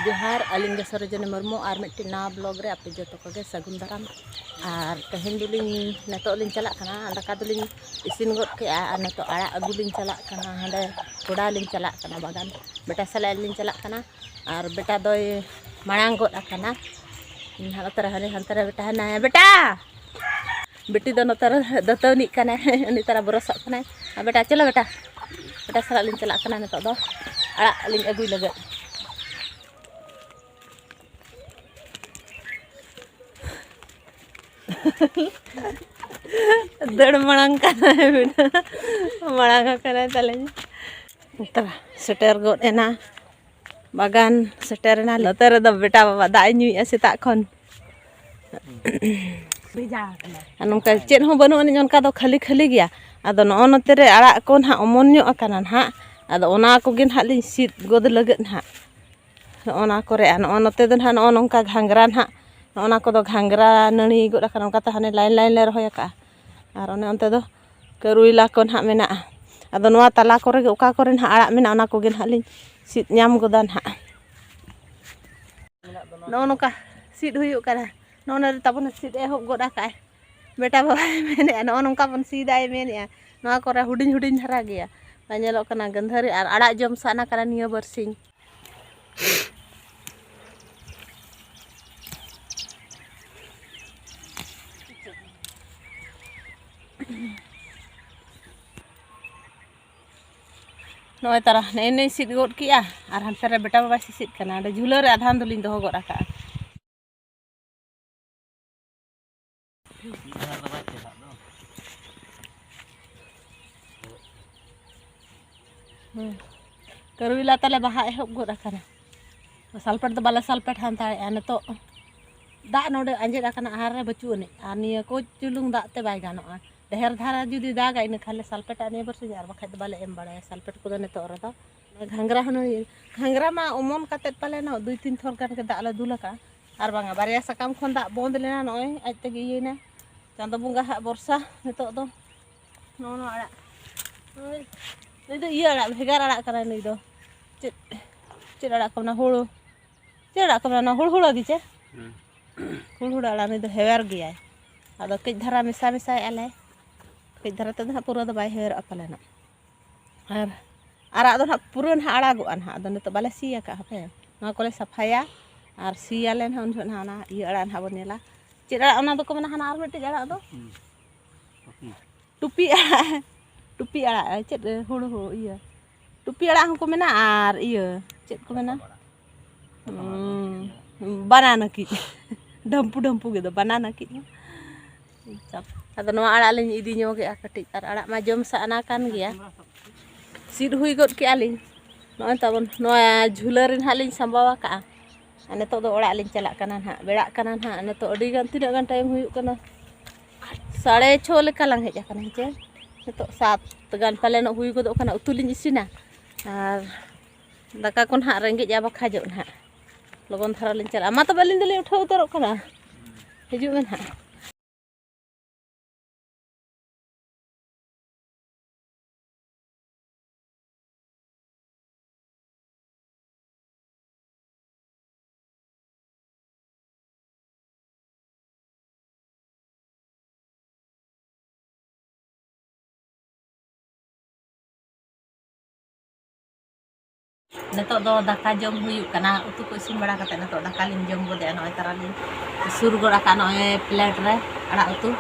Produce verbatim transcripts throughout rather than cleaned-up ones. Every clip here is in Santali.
ᱡᱚᱦᱟᱨ, ᱟᱹᱞᱤᱧ ᱫᱚ ᱥᱚᱨᱳᱡᱤᱱᱤ ᱢᱩᱨᱢᱩ᱾ ᱟᱨ ᱢᱤᱫᱴᱤᱡ ᱱᱟᱣᱟ ᱵᱞᱚᱜ ᱨᱮ ᱟᱯᱮ ᱡᱚᱛᱚ ᱠᱚᱜᱮ ᱥᱟᱹᱜᱩᱱ ᱫᱟᱨᱟᱢ᱾ ᱟᱨ ᱛᱮᱦᱮᱧ ᱫᱚᱞᱤᱧ, ᱱᱤᱛᱚᱜ ᱞᱤᱧ ᱪᱟᱞᱟᱜ ᱠᱟᱱᱟ, ᱫᱟᱠᱟ ᱫᱚᱞᱤᱧ ᱤᱥᱤᱱ ᱜᱚᱫ ᱠᱮᱜᱼᱟ, ᱟᱨ ᱱᱤᱛᱚᱜ ᱟᱲᱟᱜ ᱟᱹᱜᱩ ᱞᱤᱧ ᱪᱟᱞᱟᱜ ᱠᱟᱱᱟ᱾ ᱦᱟᱸᱰᱮ ᱠᱚᱲᱟ ᱞᱤᱧ ᱪᱟᱞᱟᱜ ᱠᱟᱱᱟ, ᱵᱟᱜᱟᱱ ᱵᱮᱴᱟ ᱥᱟᱞᱟᱜ ᱞᱤᱧ ᱪᱟᱞᱟᱜ ᱠᱟᱱᱟ᱾ ᱟᱨ ᱵᱮᱴᱟ ᱫᱚᱭ ᱢᱟᱲᱟᱝ ᱜᱚᱫ ᱟᱠᱟᱱᱟ᱾ ᱤᱧ ᱦᱟᱸᱜ ᱱᱚᱛᱮ ᱨᱮ, ᱦᱟᱱᱮ ᱦᱟᱱᱛᱮ ᱨᱮ ᱵᱮᱴᱟ ᱦᱮᱱᱟᱭᱟ᱾ ᱵᱮᱴᱟ! ᱵᱤᱴᱤ ᱫᱚ ᱱᱚᱛᱮ ᱨᱮ ᱫᱟᱹᱛᱟᱹᱣᱱᱤᱜ ᱠᱟᱱᱟᱭ, ᱩᱱᱤ ᱛᱟᱨᱟ ᱵᱚᱨᱚᱥᱚᱜ ᱠᱟᱱᱟᱭ᱾ ᱟᱨ ᱵᱮᱴᱟ, ᱪᱚᱞᱚ ᱵᱮᱴᱟ, ᱵᱮᱴᱟ ᱥᱟᱞᱟᱜ ᱞᱤᱧ ᱪᱟᱞᱟᱜ ᱠᱟᱱᱟ ᱱᱤᱛᱚᱜ ᱫᱚ ᱟᱲᱟᱜ ᱞᱤᱧ ᱟᱹᱜᱩᱭ ᱞᱟᱹᱜᱤᱫ᱾ ᱫᱟᱹᱲ ᱢᱟᱲᱟᱝ ᱠᱟᱱᱟᱭ ᱵᱮᱴᱟ, ᱢᱟᱲᱟᱝ ᱟᱠᱟᱱᱟᱭ ᱛᱟᱞᱮ᱾ ᱱᱤᱛᱚᱜ ᱥᱮᱴᱮᱨ ᱜᱚᱫ ᱮᱱᱟ᱾ ᱵᱟᱜᱟᱱ ᱥᱮᱴᱮᱨ ᱮᱱᱟ᱾ ᱱᱚᱛᱮ ᱨᱮᱫᱚ ᱵᱮᱴᱟ ᱵᱟᱵᱟ ᱫᱟᱜ ᱮ ᱧᱩᱭᱮᱫᱼᱟ ᱥᱮᱛᱟᱜ ᱠᱷᱚᱱ᱾ ᱟᱨ ᱱᱚᱝᱠᱟ ᱪᱮᱫ ᱦᱚᱸ ᱵᱟᱹᱱᱩᱜ ᱟᱹᱱᱤᱡ, ᱚᱱᱠᱟ ᱫᱚ ᱠᱷᱟᱹᱞᱤ ᱠᱷᱟᱹᱞᱤ ᱜᱮᱭᱟ᱾ ᱟᱫᱚ ᱱᱚᱜᱼᱚ ᱱᱚᱛᱮ ᱨᱮ ᱟᱲᱟᱜ ᱠᱚ ᱱᱟᱦᱟᱜ ᱚᱢᱚᱱ ᱧᱚᱜ ᱟᱠᱟᱱᱟ ᱱᱟᱦᱟᱜ᱾ ᱟᱫᱚ ᱚᱱᱟ ᱠᱚᱜᱮ ᱱᱟᱦᱟᱜ ᱞᱤᱧ ᱥᱤᱫ ᱜᱚᱫ ᱞᱟᱹᱜᱤᱫ ᱱᱟᱦᱟᱜ᱾ ᱱᱚᱜᱼᱚ ᱱᱟ ᱠᱚᱨᱮ, ᱟᱨ ᱱᱚᱜᱼᱚ ᱱᱚᱛᱮ ᱫᱚ ᱱᱟᱦᱟᱜ ᱱᱚᱜᱼᱚ ᱱᱚᱝᱠᱟ ᱜᱷᱟᱸᱜᱽᱨᱟ ᱱᱟᱦᱟᱜ, ᱱᱚᱜᱼᱚ ᱱᱟ ᱠᱚᱫᱚ ᱜᱷᱟᱸᱜᱽᱨᱟ ᱱᱟᱹᱲᱤ ᱜᱚᱫ ᱟᱠᱟᱱᱟ, ᱚᱱᱠᱟᱛᱮ ᱦᱟᱱᱮ ᱞᱟᱭᱤᱱ ᱞᱟᱭᱤᱱ ᱞᱮ ᱨᱚᱦᱚᱭ ᱟᱠᱟᱜᱼᱟ᱾ ᱟᱨ ᱚᱱᱮ ᱚᱱᱛᱮ ᱫᱚ ᱠᱟᱹᱨᱩᱭᱞᱟ ᱠᱚ ᱱᱟᱦᱟᱜ ᱢᱮᱱᱟᱜᱼᱟ᱾ ᱟᱫᱚ ᱱᱚᱣᱟ ᱛᱟᱞᱟ ᱠᱚᱨᱮ ᱜᱮ ᱚᱠᱟ ᱠᱚᱨᱮ ᱱᱟᱦᱟᱜ ᱟᱲᱟᱜ ᱢᱮᱱᱟᱜᱼᱟ, ᱚᱱᱟ ᱠᱚᱜᱮ ᱱᱟᱦᱟᱜ ᱞᱤᱧ ᱥᱤᱫ ᱧᱟᱢ ᱜᱚᱫᱟ ᱱᱟᱦᱟᱜ᱾ ᱱᱚᱜᱼᱚ ᱱᱚᱝᱠᱟ ᱥᱤᱫ ᱦᱩᱭᱩᱜ ᱠᱟᱱᱟ᱾ ᱱᱚᱜᱼᱚ ᱱᱚᱰᱮ ᱛᱟᱵᱚᱱ ᱥᱤᱫ ᱮᱦᱚᱵ ᱜᱚᱫ ᱟᱠᱟᱫᱼᱟᱭ᱾ ᱵᱮᱴᱟ ᱵᱟᱵᱟᱭ ᱢᱮᱱᱮᱫᱼᱟ, ᱱᱚᱜᱼᱚ ᱱᱚᱝᱠᱟ ᱵᱚᱱ ᱥᱤᱫᱟᱭ ᱢᱮᱱᱮᱫᱼᱟ᱾ ᱱᱚᱣᱟ ᱠᱚᱨᱮ ᱦᱩᱰᱤᱧ ᱦᱩᱰᱤᱧ ᱫᱷᱟᱨᱟ ᱜᱮᱭᱟ᱾ ᱚᱱᱟ ᱧᱮᱞᱚᱜ ᱠᱟᱱᱟ ᱜᱟᱹᱱᱫᱷᱟᱹᱨᱤ, ᱟᱨ ᱟᱲᱟᱜ ᱡᱚᱢ ᱥᱟᱱᱟ ᱠᱟᱱᱟ ᱱᱤᱭᱟᱹ ᱵᱟᱨᱥᱤᱧ᱾ ᱱᱚᱜᱼᱚᱭ ᱛᱟᱨᱟ, ᱱᱮᱜᱼᱮ ᱱᱮᱜᱼᱮ ᱥᱤᱫ ᱜᱚᱫ ᱠᱮᱜᱼᱟ, ᱟᱨ ᱦᱟᱱᱛᱮ ᱨᱮ ᱵᱮᱴᱟ ᱵᱟᱵᱟᱭ ᱥᱤᱥᱤᱫ ᱠᱟᱱᱟ᱾ ᱚᱸᱰᱮ ᱡᱷᱩᱞᱟᱹ ᱨᱮ ᱟᱫᱷᱟᱱ ᱫᱚᱞᱤᱧ ᱫᱚᱦᱚ ᱜᱚᱫ ᱟᱠᱟᱜᱼᱟ᱾ ᱦᱩᱸ᱾ ᱠᱟᱹᱨᱩᱭᱞᱟ ᱛᱟᱞᱮ ᱵᱟᱦᱟ ᱮᱦᱚᱵ ᱜᱚᱫ ᱟᱠᱟᱱᱟ᱾ ᱥᱟᱞᱯᱮᱴ ᱫᱚ ᱵᱟᱞᱮ ᱥᱟᱞᱯᱮᱴ ᱦᱟᱛᱟᱲᱮᱜᱼᱟ ᱱᱤᱛᱚᱜ᱾ ᱫᱟᱜ ᱱᱚᱰᱮ ᱟᱸᱡᱮᱫ ᱟᱠᱟᱱᱟ, ᱟᱦᱟᱨ ᱨᱮ ᱵᱟᱹᱪᱩᱜ ᱟᱹᱱᱤᱡ, ᱟᱨ ᱱᱤᱭᱟᱹ ᱠᱚ ᱪᱩᱞᱩᱝ ᱫᱟᱜ ᱛᱮ ᱵᱟᱭ ᱜᱟᱱᱚᱜᱼᱟ᱾ ᱰᱷᱮᱨ ᱫᱷᱟᱨᱟ ᱡᱩᱫᱤ ᱫᱟᱜᱟ, ᱤᱱᱟᱹ ᱠᱷᱟᱱ ᱞᱮ ᱥᱟᱞᱯᱮᱴᱟ ᱱᱤᱭᱟᱹ ᱵᱟᱨᱥᱤᱧ, ᱟᱨ ᱵᱟᱠᱷᱟᱡ ᱫᱚ ᱵᱟᱞᱮ ᱮᱢ ᱵᱟᱲᱟᱭᱟ ᱥᱟᱞᱯᱮᱴ ᱠᱚᱫᱚ ᱱᱤᱛᱚᱜ ᱨᱮᱫᱚ᱾ ᱜᱷᱟᱸᱜᱽᱨᱟ ᱦᱚᱸ ᱱᱟᱹᱲᱤ, ᱜᱷᱟᱸᱜᱽᱨᱟ ᱢᱟ ᱚᱢᱚᱱ ᱠᱟᱛᱮᱫ ᱯᱟᱞᱮᱱ ᱫᱩᱭ ᱛᱤᱱ ᱛᱷᱚᱨ ᱜᱟᱱ ᱜᱮ ᱫᱟᱜ ᱞᱮ ᱫᱩᱞ ᱟᱠᱟᱜᱼᱟ, ᱟᱨ ᱵᱟᱝᱟ, ᱵᱟᱨᱭᱟ ᱥᱟᱠᱟᱢ ᱠᱷᱚᱱ ᱫᱟᱜ ᱵᱚᱱᱫ ᱞᱮᱱᱟ, ᱱᱚᱜᱼᱚᱭ ᱟᱡ ᱛᱮᱜᱮ ᱤᱭᱟᱹᱭᱮᱱᱟ᱾ ᱪᱟᱸᱫᱚ ᱵᱚᱸᱜᱟ ᱦᱟᱸᱜ ᱵᱚᱨᱥᱟ ᱱᱤᱛᱚᱜ ᱫᱚ᱾ ᱱᱚᱜᱼᱚ ᱱᱚᱣᱟ ᱟᱲᱟᱜ, ᱱᱩᱭ, ᱱᱩᱭ ᱫᱚ ᱤᱭᱟᱹ ᱟᱲᱟᱜ, ᱵᱷᱮᱜᱟᱨ ᱟᱲᱟᱜ ᱠᱟᱱᱟᱭ ᱱᱩᱭ ᱫᱚ᱾ ᱪᱮᱫ, ᱪᱮᱫ ᱟᱲᱟᱜ ᱠᱚ ᱢᱮᱱᱟ? ᱦᱩᱲᱩ, ᱪᱮᱫ ᱟᱲᱟᱜ ᱠᱚ ᱢᱮᱱᱟ, ᱦᱩᱲ ᱦᱩᱲᱟᱹ ᱜᱮ ᱪᱮ? ᱦᱩᱲ ᱦᱩᱲᱟᱹ ᱟᱲᱟᱜ, ᱱᱩᱭ ᱫᱚ ᱦᱮᱣᱮᱨ ᱜᱮᱭᱟᱭ᱾ ᱟᱫᱚ ᱠᱟᱹᱡ ᱫᱷᱟᱨᱟ ᱢᱮᱥᱟ ᱢᱮᱥᱟᱭᱮᱫᱼᱟ ᱞᱮ᱾ ᱠᱟᱹᱡ ᱫᱷᱟᱨᱟ ᱛᱮᱫᱚ ᱦᱟᱸᱜ ᱯᱩᱨᱟᱹ ᱫᱚ ᱵᱟᱭ ᱦᱮᱣᱮᱨᱚᱜᱼᱟ ᱯᱟᱞᱮᱱᱚᱜ᱾ ᱟᱨ ᱟᱨᱟᱜ ᱫᱚ ᱱᱟᱦᱟᱜ ᱯᱩᱨᱟᱹ ᱱᱟᱦᱟᱜ ᱟᱲᱟᱜᱚᱜᱼᱟ ᱱᱟᱦᱟᱜ᱾ ᱟᱫᱚ ᱱᱤᱛᱚᱜ ᱵᱟᱞᱮ ᱥᱤ ᱟᱠᱟᱫ ᱦᱟᱯᱮ᱾ ᱱᱚᱣᱟ ᱠᱚᱞᱮ ᱥᱟᱯᱷᱟᱭᱟ ᱟᱨ ᱥᱤᱭᱟᱞᱮ ᱱᱟᱦᱟᱜ, ᱩᱱ ᱡᱚᱦᱚᱜ ᱱᱟᱦᱟᱜ ᱚᱱᱟ ᱤᱭᱟᱹ ᱟᱲᱟᱜ ᱱᱟᱦᱟᱜ ᱵᱚᱱ ᱧᱮᱞᱟ᱾ ᱪᱮᱫ ᱟᱲᱟᱜ ᱚᱱᱟ ᱫᱚᱠᱚ ᱢᱮᱱᱟ ᱦᱟᱱᱟ ᱟᱨ ᱢᱤᱫᱴᱤᱡ ᱟᱲᱟᱜ ᱫᱚ? ᱴᱩᱯᱤ ᱟᱲᱟᱜ᱾ ᱴᱩᱯᱤ ᱟᱲᱟᱜ, ᱪᱮᱫ ᱦᱩᱲᱩ ᱦᱩ-, ᱤᱭᱟᱹ᱾ ᱴᱩᱯᱤ ᱟᱲᱟᱜ ᱦᱚᱸᱠᱚ ᱢᱮᱱᱟ ᱟᱨ ᱤᱭᱟᱹ, ᱪᱮᱫ ᱠᱚ ᱢᱮᱱᱟ? ᱦᱩᱸ, ᱵᱟᱱᱟ ᱱᱟᱹᱠᱤᱡ᱾ ᱰᱷᱟᱢᱯᱩ ᱰᱷᱟᱢᱯᱩ ᱜᱮᱫᱚ, ᱵᱟᱱᱟ ᱱᱟᱹᱠᱤᱡ ᱦᱚᱸ᱾ ᱟᱫᱚ ᱱᱚᱣᱟ ᱟᱲᱟᱜ ᱞᱤᱧ ᱤᱫᱤ ᱧᱚᱜᱮᱜᱼᱟ ᱠᱟᱹᱴᱤᱡ, ᱟᱨ ᱟᱲᱟᱜ ᱢᱟ ᱡᱚᱢ ᱥᱟᱱᱟ ᱠᱟᱱ ᱜᱮᱭᱟ᱾ ᱥᱤᱫ ᱦᱩᱭ ᱜᱚᱫ ᱠᱮᱜᱼᱟ ᱞᱤᱧ᱾ ᱱᱚᱜᱼᱚᱭ ᱛᱟᱵᱚᱱ ᱱᱚᱣᱟ ᱡᱷᱩᱞᱟᱹ ᱨᱮ ᱱᱟᱦᱟᱜ ᱞᱤᱧ ᱥᱟᱢᱵᱟᱣ ᱟᱠᱟᱜᱼᱟ᱾ ᱟᱨ ᱱᱤᱛᱚᱜ ᱫᱚ ᱚᱲᱟᱜ ᱞᱤᱧ ᱪᱟᱞᱟᱜ ᱠᱟᱱᱟ ᱱᱟᱦᱟᱜ, ᱵᱮᱲᱟᱜ ᱠᱟᱱᱟ ᱱᱟᱦᱟᱜ᱾ ᱱᱤᱛᱚᱜ ᱟᱹᱰᱤ ᱜᱟᱱ, ᱛᱤᱱᱟᱹᱜ ᱜᱟᱱ ᱴᱟᱭᱤᱢ ᱦᱩᱭᱩᱜ ᱠᱟᱱᱟ? ᱥᱟᱲᱮ ᱪᱷᱚ ᱞᱮᱠᱟ ᱞᱟᱝ ᱦᱮᱡ ᱟᱠᱟᱱᱟ ᱦᱮᱸᱪᱮ᱾ ᱱᱤᱛᱚᱜ ᱥᱟᱛ ᱜᱟᱱ ᱯᱟᱞᱮᱱᱚᱜ ᱦᱩᱭ ᱜᱚᱫᱚᱜ ᱠᱟᱱᱟ, ᱩᱛᱩ ᱞᱤᱧ ᱤᱥᱤᱱᱟ᱾ ᱟᱨ ᱫᱟᱠᱟ ᱠᱚ ᱱᱟᱦᱟᱜ ᱨᱮᱸᱜᱮᱡᱼᱟ ᱵᱟᱠᱷᱟᱡᱚᱜ ᱱᱟᱦᱟᱜ᱾ ᱞᱚᱜᱚᱱ ᱫᱷᱟᱨᱟ ᱞᱤᱧ ᱪᱟᱞᱟᱜᱼᱟ᱾ ᱢᱟ ᱛᱚᱵᱮ ᱟᱹᱞᱤᱧ ᱫᱚᱞᱤᱧ ᱩᱴᱷᱟᱹᱣ ᱩᱛᱟᱹᱨᱚᱜ ᱠᱟᱱᱟ, ᱦᱤᱡᱩᱜ ᱢᱮ ᱱᱟᱦᱟᱜ᱾ ᱱᱤᱛᱚᱜ ᱫᱚ ᱫᱟᱠᱟ ᱡᱚᱢ ᱦᱩᱭᱩᱜ ᱠᱟᱱᱟ᱾ ᱩᱛᱩ ᱠᱚ ᱤᱥᱤᱱ ᱵᱟᱲᱟ ᱠᱟᱛᱮ ᱱᱤᱛᱚᱜ ᱫᱟᱠᱟ ᱞᱤᱧ ᱡᱚᱢ ᱜᱚᱫᱮᱜᱼᱟ᱾ ᱱᱚᱜᱼᱚᱭ ᱛᱟᱨᱟ ᱞᱤᱧ ᱥᱩᱨ ᱜᱚᱫ ᱟᱠᱟᱫ ᱱᱚᱜᱼᱚᱭ ᱯᱞᱮᱴ ᱨᱮ ᱟᱲᱟᱜ ᱩᱛᱩ᱾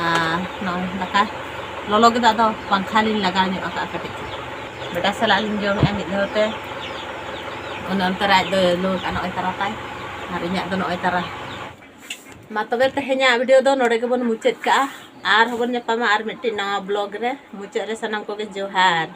ᱟᱨ ᱱᱚᱜᱼᱚᱭ ᱫᱟᱠᱟ ᱞᱚᱞᱚ ᱜᱮᱫᱚ, ᱟᱫᱚ ᱯᱟᱝᱠᱷᱟ ᱞᱤᱧ ᱞᱟᱜᱟᱣ ᱧᱚᱜ ᱟᱠᱟᱫᱼᱟ ᱠᱟᱹᱴᱤᱡ᱾ ᱵᱮᱴᱟ ᱥᱟᱞᱟᱜ ᱞᱤᱧ ᱡᱚᱢᱮᱜᱼᱟ ᱢᱤᱫ ᱫᱷᱟᱣ ᱛᱮ᱾ ᱚᱱᱮ ᱚᱱᱛᱮ ᱨᱮ ᱟᱡ ᱫᱚᱭ ᱞᱚ ᱟᱠᱟᱫ ᱱᱚᱜᱼᱚᱭ ᱛᱟᱨᱟ ᱛᱟᱭ, ᱟᱨ ᱤᱧᱟᱹᱜ ᱫᱚ ᱱᱚᱜᱼᱚᱭ ᱛᱟᱨᱟ᱾ ᱢᱟ ᱛᱚᱵᱮ ᱛᱮᱦᱮᱧᱟᱜ ᱵᱷᱤᱰᱤᱭᱳ ᱫᱚ ᱱᱚᱰᱮ ᱜᱮᱵᱚᱱ ᱢᱩᱪᱟᱹᱫ ᱠᱟᱜᱼᱟ᱾ ᱟᱨᱦᱚᱸ ᱵᱚᱱ ᱧᱟᱯᱟᱢᱟ ᱟᱨ ᱢᱤᱫᱴᱤᱡ ᱱᱟᱣᱟ ᱵᱞᱚᱜ ᱨᱮ᱾ ᱢᱩᱪᱟᱹᱫ ᱨᱮ ᱥᱟᱱᱟᱢ ᱠᱚᱜᱮ ᱡᱚᱦᱟᱨ᱾